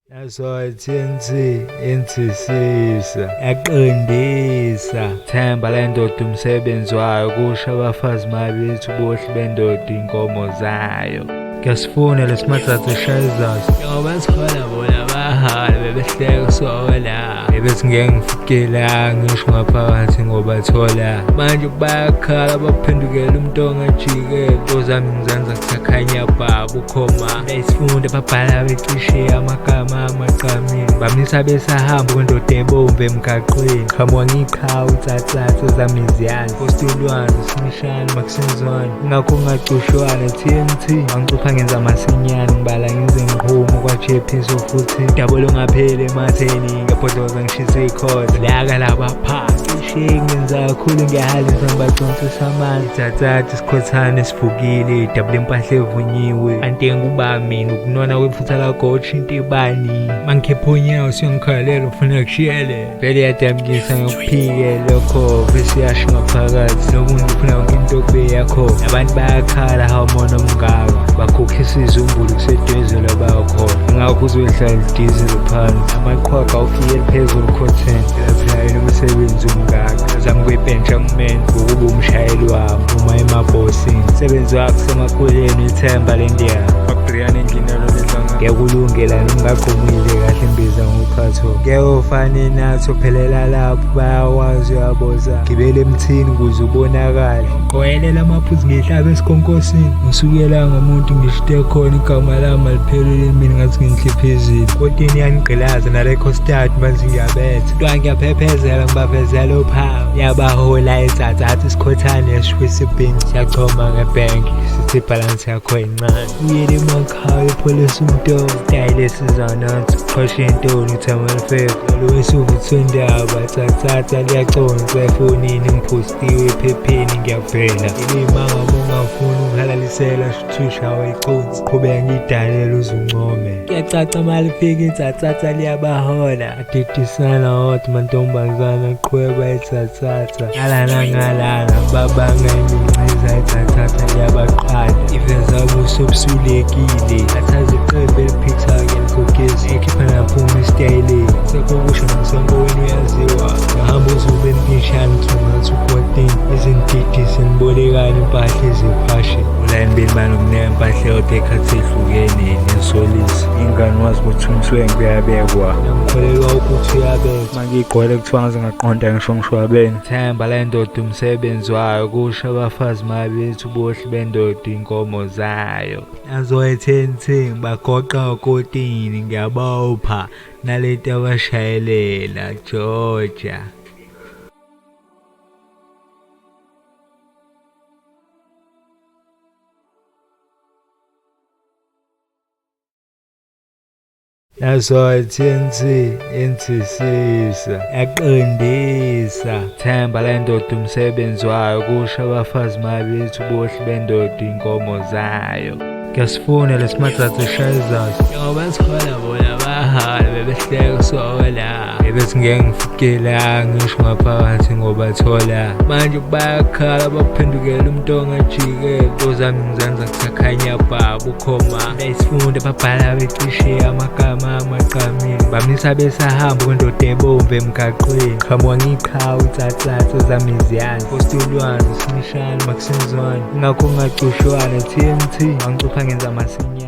Naso TNT intisisa yaqindisa themba lendoda umsebenzi wayo kusho abafazi mabethi ubuhle bendoda inkomo zayo. Ngiyasifuna lesimatsatsa eshayizayo njengoba sithola bona bahala bebehleka sola bebethi ngeke ngifikela ngisho ngaphakathi ngoba thola manje bayakhala baphendukela umuntu ongajikele into zami ngizenza kusakhanya baba ukhoma bayisifunda babhala becishe amagama amaqamile bamisa besahamba kwendoda ebomvu emgaqweni qhamuka ngiqhawe utsatsatsa zami ziyazi postulwane simishane makusenzwane ngakho ungacushwana TNT angicupha ngenza masinyane ngibala ngize ngiqhume kwaJPso futhi dabolo ngapheli ematheni ngiyabhodloza ngishise ikhotha laka laba pha cishe ngenza kakhulu ngiyahalisa ngibaconsisa amanzi thathatha isikhothane sivukile dabula impahla evunyiwe antenga uba mina ukunona kwefutha lakho into ibani mangikhipha unyawo siyongikhalela ufuna kushiyele vele yadamkisa ngokuphike lokho bese yasho ngaphakathi nobuntu ufuna yonke into kube yakho abantu bayakhala hawumona omngaka bakhokhisa izumbulu kuseduze labakhona ngakho uzohlala idizili phansi amaqhwaga awufikeli phezulu content lapha umsebenzi omngaka zami kwebhentsha kumele ngokuba umshayeli wami uma emabhosini umsebenzi wakho semakhuleni ithemba lendiya Brian endlini yalo ledlanga ngeke ulunge lana ungagqumile kahle imbiza ngophatho ngeke ufane nathi uphelela lapho bayakwazi uyaboza gibela emthini ukuze ubonakale qoyelela amaphuzu ngihlabe esikhonkosini ngisukela ngomuntu ngishite khona igama lami aliphelele mina ngathi nginhliphizile kotini yanigqilaza nale costard manje ngiyabetha kuthiwa ngiyaphephezela ngibavezela uphawu yabahola itsatsathi isikhothane esishwisa ibhinci siyachoma ngebhenki sithi ibhalansi yakho incane uyele emakhaya epholisa umntu style esizanathi qhosha intoni uthamalfeko lowesuvuthu ndaba tsathatha liyaconsa efonini ngiphostiwe ephepheni ngiyavela ilimanga uma ungafuni ukuhalalisela shithushawa iconsi qhubeka ngiyidalela uzuncome kuyacaca uma lifika itsatsatsa liyabahola adidisana wodwa mantombazana qhweba itsatsatsa ngalana ngalana babanga iminciza itsatsatsa liyabaqala iveza ubuso obusulekile athaze iqembu eliphikisaka ngelikhokhisi ekhipha naphuma esitayeleni sekokusho nomsonko wenu uyaziwa ngahamba uzube empishane kuthiwa ukwatini izindidi senibolekana impahla ezifashion ulayini beni banokunika impahla eyodwa ekhathi ehlukene nesolisi ingane wazi ukuthi umswengu uyabekwa ngikholelwa ukuthi uyabekwa mangiyigqwele kuthiwa ngaze ngaqonda ngisho ngishwabene themba lendoda umsebenzi wayo kusho abafazi mabethi ubuhle bendoda inkomo zayo nazo etheni bagoqa okotini ngiyabopha nalento abashayelela Georgia. Naso TNT intisisa yaqindisa themba lendoda umsebenzi wayo kusho abafazi mabethi ubuhle bendoda inkomo zayo. Ngiyasifuna lesimatsatsa eshayizayo njengoba sithola bona bahala bebehleka sola bebethi ngeke ngifikela ngisho ngaphakathi ngoba thola manje bayakhala baphendukela umuntu ongajikele into zami ngizenza kusakhanya baba ukhoma bayisifunda babhala becishe amagama amaqamile bamisa besahamba kwendoda ebomvu emgaqweni qhamuka ngiqhawe utsatsatsa zami ziyazi postulwane simishane makusenzwane ngakho ungacushwana TNT angicupha ngenza masinyane.